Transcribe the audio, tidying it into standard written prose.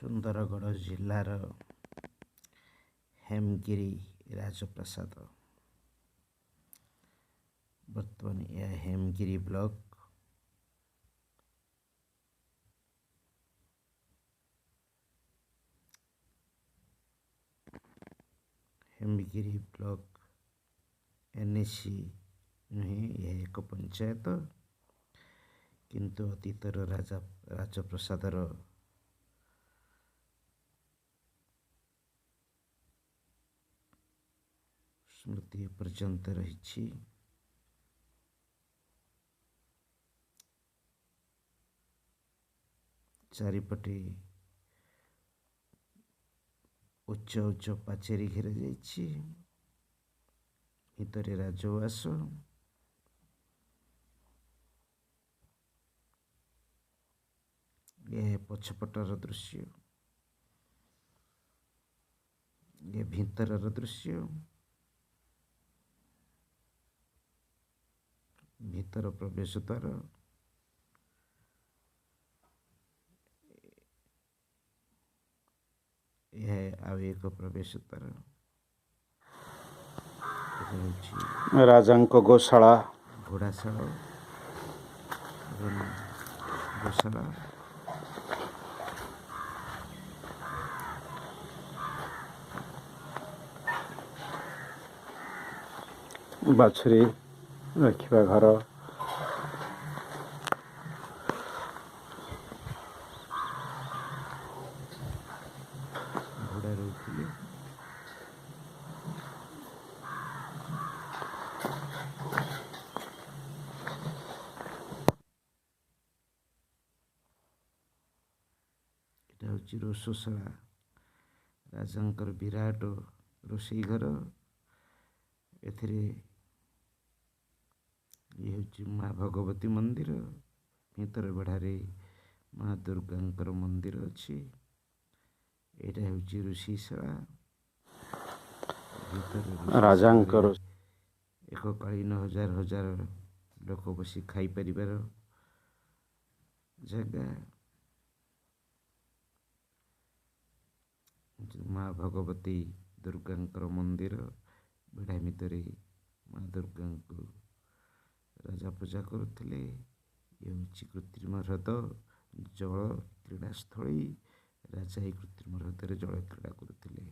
ସୁନ୍ଦରଗଡ଼ ଜିଲ୍ଲାର ହେମଗିରି ରାଜପ୍ରାସାଦ। ବର୍ତ୍ତମାନ ଏହା Hemgiri block. Hemgiri block NAC ନୁହେଁ, ଏହା ଏକ ପଞ୍ଚାୟତ, କିନ୍ତୁ ଅତୀତର ରାଜା ରାଜପ୍ରସାଦର ସ୍ମୃତି ପର୍ଯ୍ୟନ୍ତ ରହିଛି। ଚାରିପଟେ ଉଚ୍ଚ ଉଚ୍ଚ ପାଚେରୀ ଘେରା ଯାଇଛି। ଭିତରେ ରାଜଉଆସ। ଏ ପଛପଟର ଦୃଶ୍ୟ, ଏ ଭିତରର ଦୃଶ୍ୟ। ଭିତର ପ୍ରବେଶ ଦ୍ୱାର। ଏହା ଆଉ ଏକ ପ୍ରବେଶ ଦ୍ୱାର। ହେଉଛି ରାଜାଙ୍କ ଗୋଶାଳା। ଘୋଡ଼ାଶାଳ ଏବଂ ଗୋଶାଳା। ବାଛୁରୀ ରଖିବା ଘର। ଘୋଡ଼ା ରହୁଥିଲେ। ଏଟା ହେଉଛି ରୋଷଶାଳା, ରାଜାଙ୍କର ବିରାଟ ରୋଷେଇ ଘର। ଏଥିରେ ଇଏ ହେଉଛି ମା ଭଗବତୀ ମନ୍ଦିର। ଭିତର ବେଢ଼ାରେ ମା ଦୁର୍ଗାଙ୍କର ମନ୍ଦିର ଅଛି। ଏଇଟା ହେଉଛି ରୋଷେଇଶାଳା। ଭିତରେ ରାଜାଙ୍କର ଏକକାଳୀନ ହଜାର ହଜାର ଲୋକ ବସି ଖାଇପାରିବାର ଜାଗା। ମା ଭଗବତୀ ଦୁର୍ଗାଙ୍କର ମନ୍ଦିର। ବେଢ଼ା ଭିତରେ ମା ଦୁର୍ଗାଙ୍କୁ ରାଜା ପୂଜା କରୁଥିଲେ। ଇଏ ହେଉଛି କୃତ୍ରିମ ହ୍ରଦ, ଜଳ କ୍ରୀଡ଼ାସ୍ଥଳୀ। ରାଜା ଏହି କୃତ୍ରିମ ହ୍ରଦରେ ଜଳ କ୍ରୀଡ଼ା କରୁଥିଲେ।